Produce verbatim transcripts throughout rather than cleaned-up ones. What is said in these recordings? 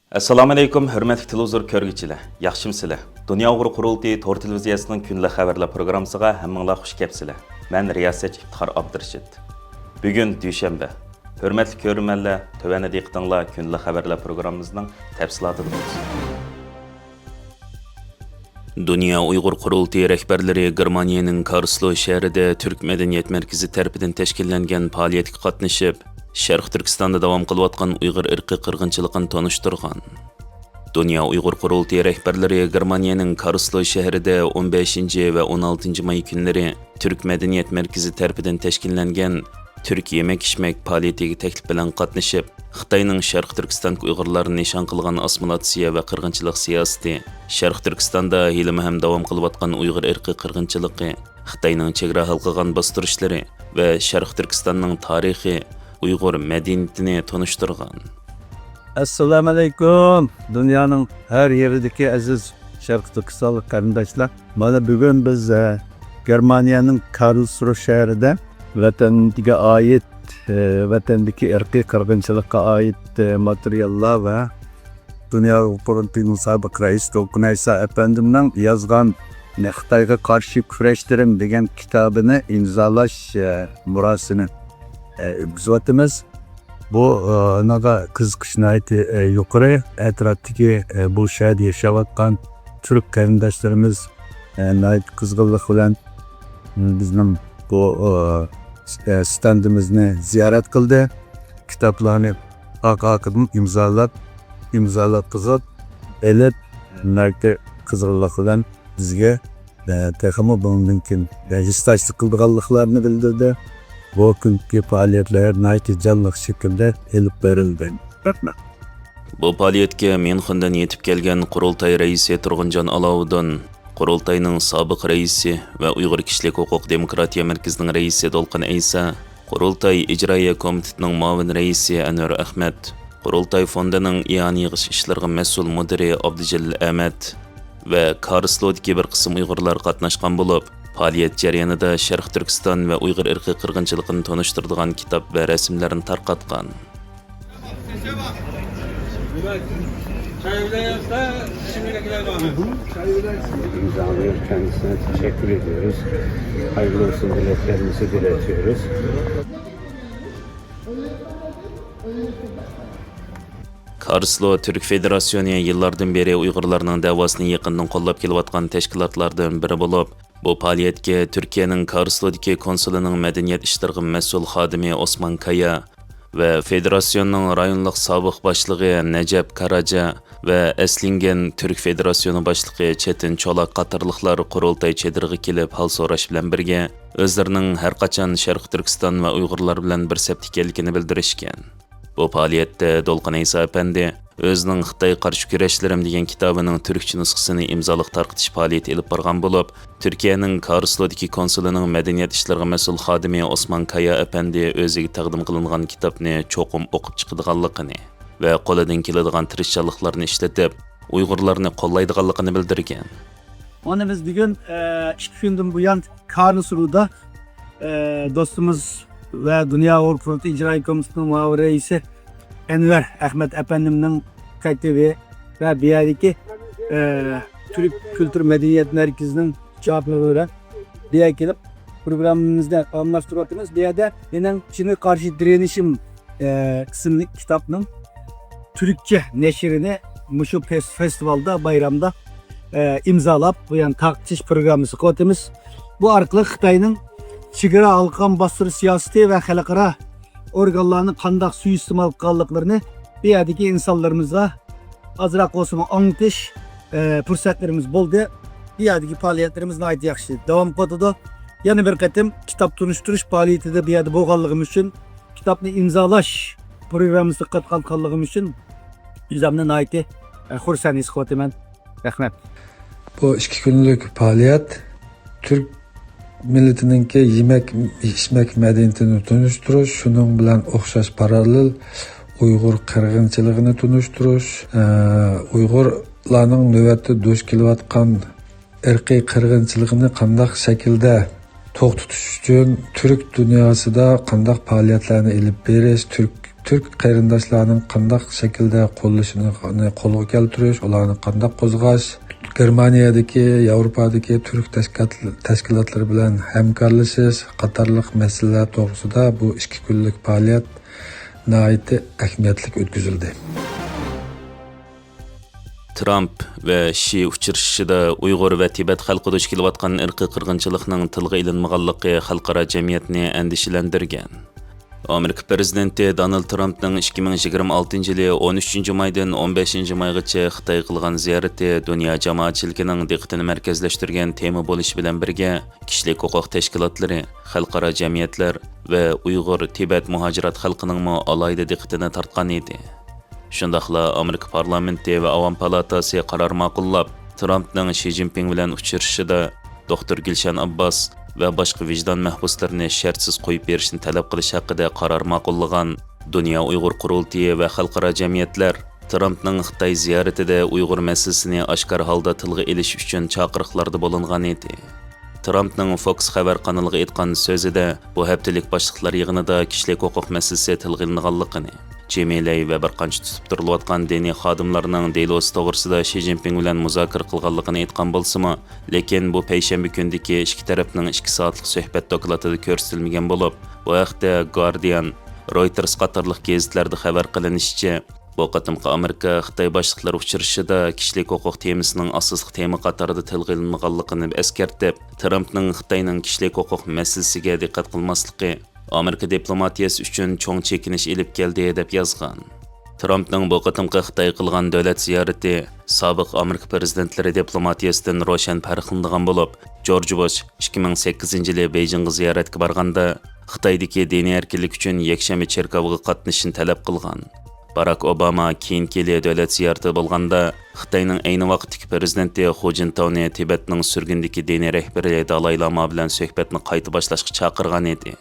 ئەسسالامۇئەلەيكۇم، ھۆرمەتلىك تېلېۋىزور كۆرگۈچىلەر، ياخشىمۇسىلەر؟ دۇنيا ئۇيغۇر قۇرۇلتىيى تور تېلېۋىزىيەسىنىڭ كۈندىلىك خەۋەرلەر پروگراممىسىغا ھەممىڭلار خۇش كەپسىلەر. مەن رىياسەتچى ئىپتىخار ئابدۇرېشىت. بۈگۈن دۈشەنبە. ھۆرمەتلىك كۆرۈرمەنلەر، تۆۋەندە دىققىتىڭلار كۈندىلىك خەۋەرلەر پروگراممىمىزنىڭ تەپسىلاتىدا بولسۇن. دۇنيا ئۇيغۇر قۇرۇلتىيى رەھبەرلىرى گېرمانىيەنىڭ كارلسروھ شەھىرىدە تۈرك مەدەنىيەت مەركىزى تەرىپىدىن تەشكىللەنگەن پائالىيەتكە قاتنىشىپ، شەرقىي تۈركىستاندا داۋام قىلىۋاتقان ئۇيغۇر ئىرقىي قىرغىنچىلىقىنى تونۇشتۇرغان. دۇنيا ئۇيغۇر قۇرۇلتىيى رەھبەرلىرى گېرمانىيەنىڭ كارلسروھ شەھىرىدە ئون بەشىنچى ۋە ئون ئالتىنچى ماي كۈنلىرى تۈرك مەدەنىيەت مەركىزى تەرىپىدىن تەشكىللەنگەن تۈرك يېمەك-ئىچمەك پائالىيىتىگە تەكلىپ بىلەن قاتنىشىپ، خىتاينىڭ شەرقىي تۈركىستاندىكى ئۇيغۇرلارنى نىشان قىلغان ئاسسىمىلياتسىيە ۋە قىرغىنچىلىق سىياسىتى، شەرقىي تۈركىستاندا ھېلىمۇ ھەم داۋام قىلىۋاتقان ئۇيغۇر ئىرقىي قىرغىنچىلىقى، خىتاينىڭ چېگرا ھالقىغان باستۇرۇشلىرى ۋە شەرقىي تۈركىستاننىڭ تارىخى، ئۇيغۇر مەدەنىيىتىنى تونۇشتۇرغان. ئەسسالامۇئەلەيكۇم، دۇنيانىڭ ھەر يېرىدىكى ئەزىز شەرقىي تۈركىستانلىق قېرىنداشلار. مانا بۈگۈن بىز، ئە، گېرمانىيەنىڭ كارلسروھ شەھىرىدە ۋەتەنگە ئائىت، ئە، ۋەتەندىكى ئىرقىي قىرغىنچىلىققا ئائىت، ئە، ماتېرىياللار ۋە دۇنيا ئۇيغۇر قۇرۇلتىيىنىڭ سابىق رەئىسى دولقۇن ئەيسا ئەپەندىمنىڭ يازغان خىتايغا قارشى كۈرەشلىرىم دېگەن كىتابىنى ئىمزالاش، ئە، مۇراسىمى، ئە، ئۆتكۈزۈۋاتىمىز. بۇ، ئە، نىڭغا قىزىقىش ناھايىتى، ئە، يۇقىرى. ئەتراپتىكى، ئە، بۇ شەھەردە ياشاۋاتقان تۈرك قېرىنداشلىرىمىز، ئە، ناھايىتى قىزغىنلىق بىلەن، م، بىزنىڭ بۇ، ئە، س-، ئە، ستەندىمىزنى زىيارەت قىلدى. كىتابلارنى ئارقا-ئارقىدىن ئىمزالاپ، ئىمزالاتقۇزۇپ ئېلىپ، ناھايىتى قىزغىنلىق بىلەن بىزگە، ئە، تېخىمۇ بۇنىڭدىن كېيىن، ئە، ھېسداشلىق قىلىدىغانلىقلارنى بىلدۈردى. بۇ كۈنكى پائالىيەتلەر ناھايىتى جانلىق شەكىلدە ئېلىپ بېرىلدى. رەھمەت. بۇ پائالىيەتكە ميۇنخېندىن يېتىپ كەلگەن قۇرۇلتاي رەئىسى تۇرغۇنجان ئالاۋۇدۇن، قۇرۇلتاينىڭ سابىق رەئىسى ۋە ئۇيغۇر كىشىلىك ھوقۇق دېموكراتىيە مەركىزىنىڭ رەئىسى دولقۇن ئەيسا، قۇرۇلتاي ئىجرائىيە كومىتېتىنىڭ مۇئاۋىن رەئىسى ئەنۋەر ئەخمەت، قۇرۇلتاي فوندىنىڭ ئىئانە يىغىش ئىشلىرىغا مەسئۇل مۇدىرى ئابدۇجېلىل ئەمەت ۋە كارلسرودىكى بىر قىسىم ئۇيغۇرلار قاتناشقان بولۇپ، پائالىيەت جەريانىدا شەرقىي تۈركىستان ۋە ئۇيغۇر ئىرقىي قىرغىنچىلىقىنى تونۇشتۇرىدىغان كىتاب ۋە رەسىملەرنى تارقاتقان. İmzalıyor, kendisine teşekkür ediyoruz. Hayırlı olsun dileklerimizi diletiyoruz. كارلسرو تۈرك فېدېراتسىيونى يىللاردىن بېرى ئۇيغۇرلارنىڭ دەۋاسىنى يېقىندىن قوللاپ كېلىۋاتقان تەشكىلاتلاردىن بىرى بولۇپ، بۇ پائالىيەتكە تۈركىيەنىڭ كارلسرودىكى كونسۇلىنىڭ مەدەنىيەت ئىشلىرىغا مەسئۇل خادىمى ئوسمان كايا ۋە فېدېراتسىيوننىڭ رايونلۇق سابىق باشلىقى نەجەپ كاراجا ۋە ئەسلىنگەن تۈرك فېدېراتسىيونى باشلىقى چېتىن چولاك قاتارلىقلار قۇرۇلتاي چېدىرىغا كېلىپ ھال سوراش بىلەن بىرگە، ئۆزلىرىنىڭ ھەر قاچان شەرقىي تۈركىستان ۋە ئۇيغۇرلار بىلەن بىر سەپتە ئىكەنلىكىنى بىلدۈرۈشكەن. بۇ پائالىيەتتە دولقۇن ئەيسا ئەپەندى ئۆزىنىڭ خىتايغا قارشى كۈرەشلىرىم دېگەن كىتابىنىڭ تۈركچە نۇسخىسىنى ئىمزالاپ تارقىتىش پائالىيىتى ئېلىپ بارغان بولۇپ، تۈركىيەنىڭ كارلسرودىكى كونسۇلىنىڭ مەدەنىيەت ئىشلىرىغا مەسئۇل خادىمى ئوسمان كايا ئەپەندى ئۆزىگە تەقدىم قىلىنغان كىتابنى چوقۇم ئوقۇپ چىقىدىغانلىقىنى ۋە قولىدىن كېلىدىغان تىرىشچانلىقلارنى ئىشلىتىپ، ئۇيغۇرلارنى قوللايدىغانلىقىنى بىلدۈرگەن. مانا بىز بۈگۈن، ئە، ئىككى كۈندىن بۇيان كارلسرۇدا، ئە، دوستىمىز ۋە دۇنيا ئۇيغۇر قۇرۇلتىيى ئىجرائىي كومىتېتىنىڭ مۇئاۋىن رەئىسى ئەنۋەر ئەخمەت ئەپەندىمنىڭ كاتىپى ۋە بۇ يەردىكى، ئە، تۈرك كۈلتۈر مەدەنىيەت مەركىزىنىڭ جاۋابكارلىرى بىلەن بۇ يەرگە كېلىپ پروگراممىمىزنى داۋاملاشتۇرۇۋاتىمىز. بۇ يەردە مېنىڭ چىنغا قارشى دىرېنىشىم، ئە، ئىسىملىك كىتابنىڭ تۈركچە نەشرىنى مۇشۇ فېس-، فېستىۋالدا، بايرامدا، ئە، ئىمزالاپ، بۇ يەنى تارقىتىش پروگراممىسى قىلىۋاتىمىز. بۇ ئارقىلىق خىتاينىڭ چېگرا ھالقىغان باستۇرۇش سىياسىتى ۋە خەلقئارا ئورگانلارنى قانداق سۇيىئىستېمال قىلغانلىقلىرىنى بۇ يەردىكى ئىنسانلىرىمىزغا ئازراق بولسىمۇ ئاڭلىتىش، ئە، پۇرسەتلىرىمىز بولدى. بۇ يەردىكى پائالىيەتلىرىمىز ناھايىتى ياخشى داۋام قىلىۋاتىدۇ. يەنە بىر قېتىم كىتاب تونۇشتۇرۇش پائالىيىتىدە بۇ يەردە بولغانلىقىم ئۈچۈن، كىتابنى ئىمزالاش پروگراممىسىغا قاتناشقانلىقىم ئۈچۈن ئۆزۈمنى ناھايىتى، ئە، خۇرسەن ھېس قىلىۋاتىمەن. رەھمەت. بۇ ئىككى كۈنلۈك پائالىيەت تۈرك مىللىتىنىڭكى يېمەك، ئىچمەك مەدەنىيىتىنى تونۇشتۇرۇش، شۇنىڭ بىلەن ئوخشاش پاراللېل ئۇيغۇر قىرغىنچىلىقىنى تونۇشتۇرۇش، ئە، ئۇيغۇرلارنىڭ نۆۋەتتە دۇچ كېلىۋاتقان ئىرقىي قىرغىنچىلىقىنى قانداق شەكىلدە توختىتىش ئۈچۈن تۈرك دۇنياسىدا قانداق پائالىيەتلەرنى ئېلىپ بېرىش، تۈرك تۈرك قېرىنداشلارنىڭ قانداق شەكىلدە قوللىشىنى قولغا كەلتۈرۈش، ئۇلارنى قانداق قوزغاش، گېرمانىيەدىكى، ياۋروپادىكى تۈرك تەشكىلات-، تەشكىلاتلىرى بىلەن ھەمكارلىشىش قاتارلىق مەسىلىلەر توغرىسىدا بۇ ئىككى كۈنلۈك پائالىيەت ناھايىتى ئەھمىيەتلىك ئۆتكۈزۈلدى. ترامپ ۋە شى ئۇچرىشىشىدا ئۇيغۇر ۋە تىبەت خەلقى دۇچ كېلىۋاتقان ئىرقىي قىرغىنچىلىقنىڭ تىلغا ئېلىنمىغانلىقى خەلقئارا جەمئىيەتنى ئەندىشىلەندۈرگەن. ئامېرىكا پىرېزىدېنتى دونالد ترامپنىڭ ئىككى مىڭ يىگىرمە ئالتىنچى يىلى ئون ئۈچىنچى مايدىن ئون بەشىنچى مايغىچە خىتايغا قىلغان زىيارىتى دۇنيا جامائەتچىلىكىنىڭ دىققىتىنى مەركەزلەشتۈرگەن تېما بولۇشى بىلەن بىرگە، كىشىلىك ھوقۇق تەشكىلاتلىرى، خەلقئارا جەمئىيەتلەر ۋە ئۇيغۇر، تىبەت مۇھاجىرات خەلقىنىڭمۇ ئالاھىدە دىققىتىنى تارتقان ئىدى. شۇنداقلا ئامېرىكا پارلامېنتى ۋە ئاۋام پالاتاسى قارار ماقۇللاپ، ترامپنىڭ شى جىنپىڭ بىلەن ئۇچرىشىشىدا دوختۇر گۈلشەن ئابباس ۋە باشقا ۋىجدان مەھبۇسلىرىنى شەرتسىز قويۇپ بېرىشنى تەلەپ قىلىش ھەققىدە قارار ماقۇللىغان دۇنيا ئۇيغۇر قۇرۇلتىيى ۋە خەلقئارا جەمئىيەتلەر ترامپنىڭ خىتاي زىيارىتىدە ئۇيغۇر مەسىلىسىنى ئاشكارا ھالدا تىلغا ئېلىش ئۈچۈن چاقىرىقلاردا بولۇنغان ئىدى. ترامپنىڭ فوكس خەۋەر قانىلىغا ئېيتقان سۆزىدە، بۇ ھەپتىلىك باشلىقلار يىغىنىدا كىشىلىك ھوقۇق مەسىلىسى تىلغا ئېلىنغانلىقىنى، جىمى لەي ۋە بىر قانچە تۇتۇپ تۇرۇلۇۋاتقان دىنىي خادىملارنىڭ دېلوسى توغرىسىدا شى جىنپىڭ بىلەن مۇزاكىرە قىلغانلىقىنى ئېيتقان بولسىمۇ، لېكىن بۇ پەيشەنبە كۈنىدىكى ئىككى تەرەپنىڭ ئىككى سائەتلىق سۆھبەت دوكلاتىدا كۆرسىتىلمىگەن بولۇپ، بۇ ھەقتە گاردىيان، رويتېرس قاتارلىق گېزىتلەردە خەۋەر قىلىنىشىچە، بۇ قېتىمقى ئامېرىكا خىتاي باشلىقلىرى ئۇچرىشىشىدا كىشىلىك ھوقۇق تېمىسىنىڭ ئاساسلىق تېما قاتارىدا تىلغا ئېلىنمىغانلىقىنى ئەسكەرتىپ، ترامپنىڭ خىتاينىڭ كىشىلىك ھوقۇق مەسىلىسىگە دىققەت قىلماسلىقى ئامېرىكا دىپلوماتىيەسى ئۈچۈن چوڭ چېكىنىش ئېلىپ كەلدى، دەپ يازغان. ترامپنىڭ بۇ قېتىمقى خىتايغا قىلغان دۆلەت زىيارىتى سابىق ئامېرىكا پىرېزىدېنتلىرى دىپلوماتىيەسىدىن روشەن پەرقلىنىدىغان بولۇپ، جورج بۇش ئىككى مىڭ سەككىزىنچى يىلى بېيجىڭغا زىيارەتكە بارغاندا، خىتايدىكى دىنىي ئەركىنلىك ئۈچۈن يەكشەنبە چېركاۋىغا قاتنىشىشنى تەلەپ قىلغان. باراك ئوباما كېيىنكى يىلى دۆلەت زىيارىتىدە بولغاندا، خىتاينىڭ ئەينى ۋاقىتتىكى پىرېزىدېنتى خۇ جىنتاۋنى تىبەتنىڭ سۈرگۈندىكى دىنىي رەھبىرى دالاي لاما بىلەن سۆھبەتنى قايتا باشلاشقا چاقىرغان ئىدى.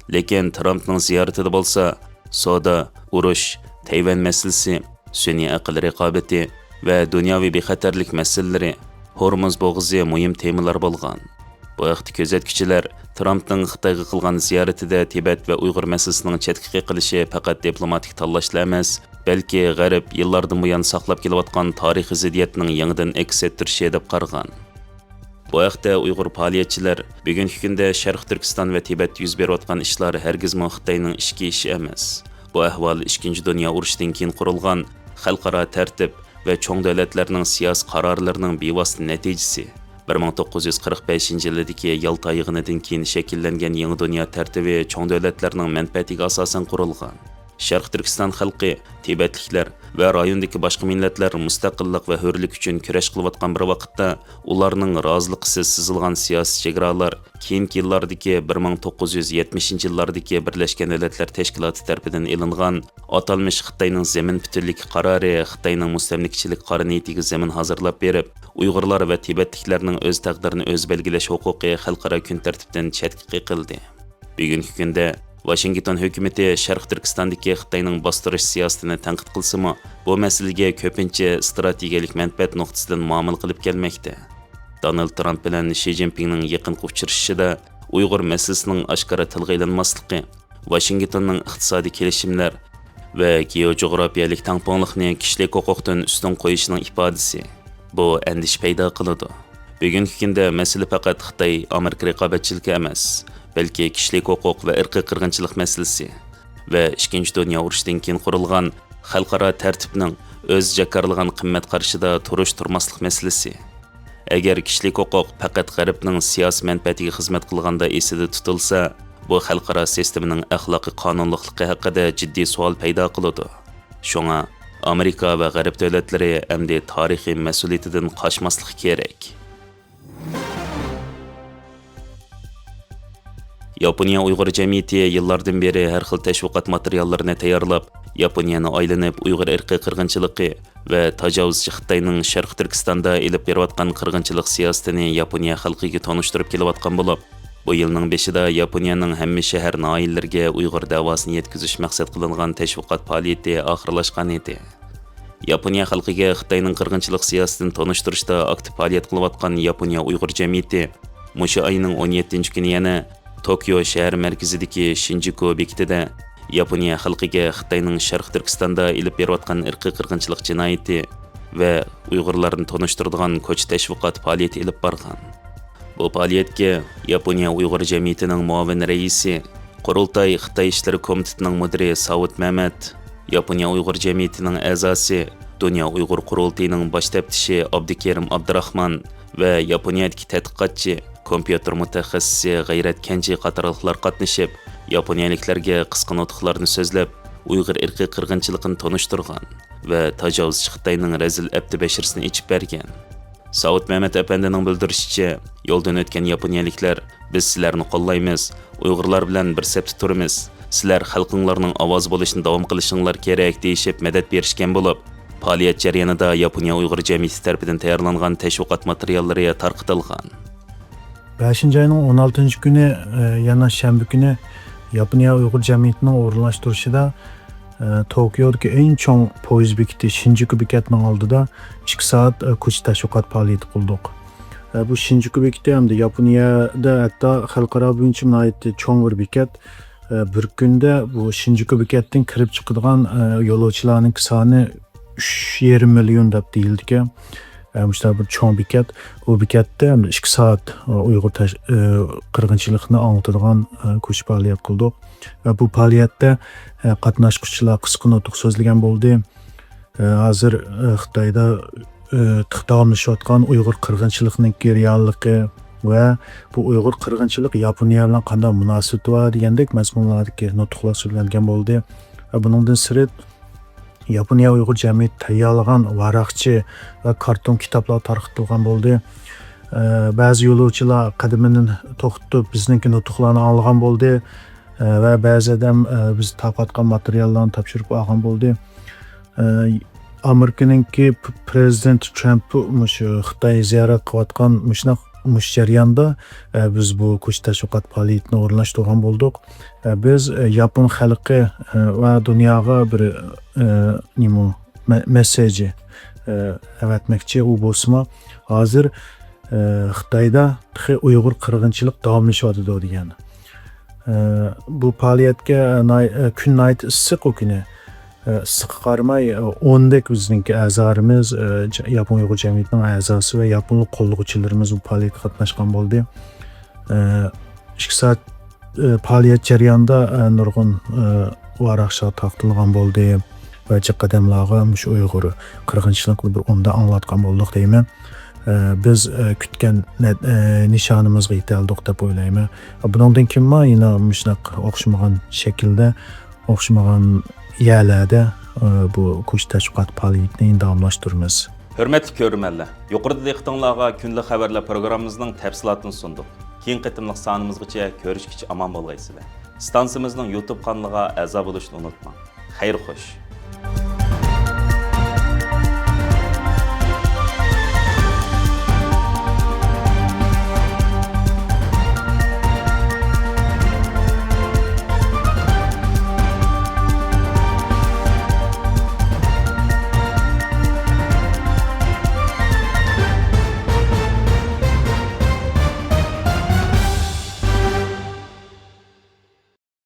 لېكىن ترامپنىڭ زىيارىتىدە بولسا، سودا، ئۇرۇش، تەيۋەن مەسىلىسى، سۈنئىي ئەقىل رىقابىتى ۋە دۇنياۋى بىخەتەرلىك مەسىلىلىرى، ھورمۇز بوغۇزى مۇھىم تېمىلار بولغان. بۇ ھەقتە كۆزەتكۈچىلەر ترامپنىڭ خىتايغا قىلغان زىيارىتىدە تىبەت ۋە ئۇيغۇر مەسىلىسىنىڭ چەتكە قېقىلىشى پەقەت دىپلوماتىك تاللاشلا ئەمەس، بەلكى غەرب يىللاردىن بۇيان ساقلاپ كېلىۋاتقان تارىخىي زىددىيەتنىڭ يېڭىدىن ئەكس ئەتتۈرۈشى دەپ قارىغان. بۇ ھەقتە ئۇيغۇر پائالىيەتچىلەر بۈگۈنكى كۈندە شەرقىي تۈركىستان ۋە تىبەتتە يۈز بېرىۋاتقان ئىشلار ھەرگىزمۇ خىتاينىڭ ئىچكى ئىشى ئەمەس. بۇ ئەھۋال ئىككىنچى دۇنيا ئۇرۇشىدىن كېيىن قۇرۇلغان خەلقئارا تەرتىپ ۋە چوڭ دۆلەتلەرنىڭ سىياسىي قارارلىرىنىڭ بىۋاسىتە نەتىجىسى. بىر مىڭ توققۇز يۈز قىرىق بەشىنچى يىلىدىكى يالتا يىغىنىدىن كېيىن شەكىللەنگەن يېڭى دۇنيا تەرتىپى چوڭ دۆلەتلەرنىڭ مەنپەئەتىگە ئاساسەن قۇرۇلغان. شەرقىي تۈركىستان خەلقى، تىبەتلىكلەر ۋە رايوندىكى باشقا مىللەتلەر مۇستەقىللىق ۋە ھۆرلۈك ئۈچۈن كۈرەش قىلىۋاتقان بىر ۋاقىتتا، ئۇلارنىڭ رازىلىقىسىز سىزىلغان سىياسىي چېگرالار كېيىنكى يىللاردىكى بىر مىڭ توققۇز يۈز يەتمىشىنچى يىللاردىكى بىرلەشكەن دۆلەتلەر تەشكىلاتى تەرىپىدىن ئېلىنغان ئاتالمىش خىتاينىڭ زېمىن پۈتۈنلۈكى قارارى خىتاينىڭ مۇستەملىكىچىلىك قارا نىيىتىگە زېمىن ھازىرلاپ بېرىپ، ئۇيغۇرلار ۋە تىبەتلىكلەرنىڭ ئۆز تەقدىرىنى ئۆزى بەلگىلەش ھوقۇقى خەلقئارا كۈن تەرتىپىدىن چەتكە قېقىلدى. بۈگۈنكى كۈندە ۋاشىنگتون ھۆكۈمىتى شەرقىي تۈركىستاندىكى خىتاينىڭ باستۇرۇش سىياسىتىنى تەنقىد قىلسىمۇ، بۇ مەسىلىگە كۆپىنچە ئىستراتېگىيەلىك مەنپەئەت نۇقتىسىدىن مۇئامىلە قىلىپ كەلمەكتە. دونالد ترامپ بىلەن شى جىنپىڭنىڭ يېقىنقى ئۇچرىشىشىدا ئۇيغۇر مەسىلىسىنىڭ ئاشكارا تىلغا ئېلىنماسلىقى، ۋاشىنگتوننىڭ ئىقتىسادىي كېلىشىملەر ۋە گېئوجۇغراپىيەلىك تەڭپۇڭلۇقنى كىشىلىك ھوقۇقتىن ئۈستۈن قويۇشىنىڭ ئىپادىسى. بۇ ئەندىشە پەيدا قىلىدۇ. بۈگۈنكى كۈندە مەسىلە پەقەت خىتاي-ئامېرىكا رىقابەتچىلىكى ئەمەس، بەلكى كىشىلىك ھوقۇق ۋە ئىرقىي قىرغىنچىلىق مەسىلىسى ۋە ئىككىنچى دۇنيا ئۇرۇشىدىن كېيىن قۇرۇلغان خەلقئارا تەرتىپنىڭ ئۆزى جاكارلىغان قىممەت قارىشىدا تۇرۇش-تۇرماسلىق مەسىلىسى. ئەگەر كىشىلىك ھوقۇق پەقەت غەربنىڭ سىياسىي مەنپەئەتىگە خىزمەت قىلغاندا ئېسىدە تۇتۇلسا، بۇ خەلقئارا سىستېمىنىڭ ئەخلاقىي قانۇنلۇقلۇقى ھەققىدە جىددىي سوئال پەيدا قىلىدۇ. شۇڭا، ئامېرىكا ۋە غەرب دۆلەتلىرى ئەمدى تارىخىي مەسئۇلىيىتىدىن قاچماسلىقى كېرەك. ياپونىيە ئۇيغۇر جەمئىيىتى يىللاردىن بېرى ھەر خىل تەشۋىقات ماتېرىياللىرىنى تەييارلاپ، ياپونىيەنى ئايلىنىپ ئۇيغۇر ئىرقىي قىرغىنچىلىقى ۋە تاجاۋۇزچى خىتاينىڭ شەرقىي تۈركىستاندا ئېلىپ بېرىۋاتقان قىرغىنچىلىق سىياسىتىنى ياپونىيە خەلقىگە تونۇشتۇرۇپ كېلىۋاتقان بولۇپ، بۇ يىلنىڭ بېشىدا ياپونىيەنىڭ ھەممە شەھەر، ناھىيەلىرىگە ئۇيغۇر دەۋاسىنى يەتكۈزۈش مەقسەت قىلىنغان تەشۋىقات پائالىيىتى ئاخىرلاشقان ئىدى. ياپونىيە خەلقىگە خىتاينىڭ قىرغىنچىلىق سىياسىتىنى تونۇشتۇرۇشتا ئاكتىپ پائالىيەت قىلىۋاتقان ياپونىيە ئۇيغۇر جەمئىيىتى مۇشۇ ئاينىڭ ئون يەتتىنچى كۈنى يەنە توكيو شەھەر مەركىزىدىكى شىنجۇكۇ بېكىتىدە ياپونىيە خەلقىگە خىتاينىڭ شەرقىي تۈركىستاندا ئېلىپ بېرىۋاتقان ئىرقىي قىرغىنچىلىق جىنايىتى ۋە ئۇيغۇرلارنى تونۇشتۇرىدىغان كوچا تەشۋىقات پائالىيىتى ئېلىپ بارغان. بۇ پائالىيەتكە ياپونىيە ئۇيغۇر جەمئىيىتىنىڭ مۇئاۋىن رەئىسى، قۇرۇلتاي خىتاي ئىشلىرى كومىتېتىنىڭ مۇدىرى ساۋۇت مەمەت، ياپونىيە ئۇيغۇر جەمئىيىتىنىڭ ئەزاسى، دۇنيا ئۇيغۇر قۇرۇلتىيىنىڭ باش تەپتىشى ئابدۇكېرىم ئابدۇراخمان ۋە ياپونىيەدىكى تەتقىقاتچى، كومپيۇتېر مۇتەخەسسىسى غەيرەت كەنجى قاتارلىقلار قاتنىشىپ، ياپونىيەلىكلەرگە قىسقا نۇتۇقلارنى سۆزلەپ، ئۇيغۇر ئىرقىي قىرغىنچىلىقىنى تونۇشتۇرغان ۋە تاجاۋۇزچى خىتاينىڭ رەزىل ئەپتى بەشىرىسىنى ئېچىپ بەرگەن. ساۋۇت مەمەت ئەپەندىنىڭ بىلدۈرۈشىچە، يولدىن ئۆتكەن ياپونىيەلىكلەر، «بىز سىلەرنى قوللايمىز، ئۇيغۇرلار بىلەن بىر سەپتە تۇرىمىز، سىلەر خەلقىڭلارنىڭ ئاۋازى بولۇشنى داۋام قىلىشىڭلار كېرەك» دېيىشىپ مەدەت بېرىشكەن بولۇپ، پائالىيەت جەريانىدا ياپونىيە ئۇيغۇر جەمئىيىتى تەرىپىدىن تەييارلانغان تەشۋىقات ماتېرىياللىرى تارقىتىلغان. بەشىنچى ئاينىڭ ئون ئالتىنچى كۈنى، ئە، يەنە شەنبە كۈنى ياپونىيە ئۇيغۇر جەمئىيىتىنىڭ ئورۇنلاشتۇرۇشىدا، ئە، توكيودىكى ئەڭ چوڭ پويىز بېكىتى شىنجۇكۇ بېكەتنىڭ ئالدىدا ئىككى سائەت، ئە، كوچا تەشۋىقات پائالىيىتى قىلدۇق. ئە، بۇ شىنجۇكۇ بېكىتى ھەمدە ياپونىيەدە ھەتتا خەلقئارا بويىچە ناھايىتى چوڭ بىر بېكەت. ئە، بىر كۈندە بۇ شىنجۇكۇ بېكەتتىن كىرىپ چىقىدىغان، ئە، يولۇچىلارنىڭ سانى ئۈچ يېرىم مىليون دەپ دېيىلىدىكەن. ئە، مۇشۇنداق بىر چوڭ بېكەت. بۇ بېكەتتە ئىككى سائەت، ئە، ئۇيغۇر تەش-، ئە، قىرغىنچىلىقىنى ئاڭلىتىدىغان، ئە، كوچا پائالىيەت قىلدۇق. ۋە بۇ پائالىيەتتە، ئە، قاتناشقۇچىلار قىسقا نۇتۇق سۆزلىگەن بولدى. ئە، ھازىر، ئە، خىتايدا، ئە، داۋاملىشىۋاتقان ئۇيغۇر قىرغىنچىلىقىنىڭكى رېئاللىقى ۋە بۇ ئۇيغۇر قىرغىنچىلىق ياپونىيە بىلەن قانداق مۇناسىۋىتى بار دېگەندەك مەزمۇنلاردىكى نۇتۇقلار سۆزلەنگەن بولدى. ۋە بۇنىڭدىن سىرت، ياپونىيە ئۇيغۇر جەمئىيىتى تەييارلىغان ۋاراقچە ۋە كارتون كىتابلار تارقىتىلغان بولدى. ئە، بەزى يولۇچىلار قەدىمىنى توختىتىپ، بىزنىڭكى نۇتۇقلارنى ئاڭلىغان بولدى. ئە، ۋە بەزى ئادەم، ئە، بىز تارقاتقان ماتېرىياللارنى تاپشۇرۇپ ئالغان بولدى. ئە، ئامېرىكىنىڭكى پ-، پرېزىدېنت ترامپ مۇشۇ خىتاي زىيارەت قىلىۋاتقان مۇشۇنداق مۇشۇ جەرياندا، ئە، بىز بۇ كوچا تەشۋىقات پائالىيىتىنى ئورۇنلاشتۇرغان بولدۇق. ئە، بىز، ئە، ياپون خەلقى، ئە، ۋە دۇنياغا بىر، ئە، نېمە، مە-، مەسسېجى، ئە، ئەۋەتمەكچى. ئۇ بولسىمۇ، ھازىر، ئە، خىتايدا تېخى ئۇيغۇر قىرغىنچىلىق داۋاملىشىۋاتىدۇ دېگەن. ئە، بۇ پائالىيەتكە ناي-، ئە، كۈن ناھايىتى ئىسسىق ئۇ كۈنى. ئىسسىققا قارىماي، ئوندەك بىزنىڭكى ئەزالىرىمىز، ياپون ئۇيغۇر جەمئىيىتىنىڭ ئەزاسى ۋە ياپونلۇق قوللىغۇچىلىرىمىز بۇ پائالىيەتكە قاتناشقان بولدى. ئىككى سائەت پائالىيەت جەريانىدا نۇرغۇن ۋاراقچىلار تارقىتىلغان بولدى ۋە جىق ئادەملەرگە مۇشۇ ئۇيغۇر قىرغىنچىلىقىنى بىر ئوبدان ئاڭلاتقان بولدۇق دەيمەن. بىز كۈتكەن نەت-، نىشانىمىزغا يېتەلدۇق دەپ ئويلايمەن. بۇنىڭدىن كېيىنمۇ يەنە مۇشۇنداق ئوخشىمىغان شەكىلدە ئوخشىمىغان يەرلەردە، ئە، بۇ كوچا تەشۋىقات پائالىيىتىنى داۋاملاشتۇرىمىز. ھۆرمەتلىك كۆرۈرمەنلەر، يۇقىرىدا دىققىتىڭلارغا كۈندىلىك خەۋەرلەر پروگراممىمىزنىڭ تەپسىلاتىنى سۇندۇق. كېيىنكى قېتىملىق سانىمىزغىچە كۆرۈشكىچە ئامان بولغايسىلەر. ئىستانسىمىزنىڭ يۇتۇب قانىلىغا ئەزا بولۇشنى ئۇنتۇماڭ. خەير خوش.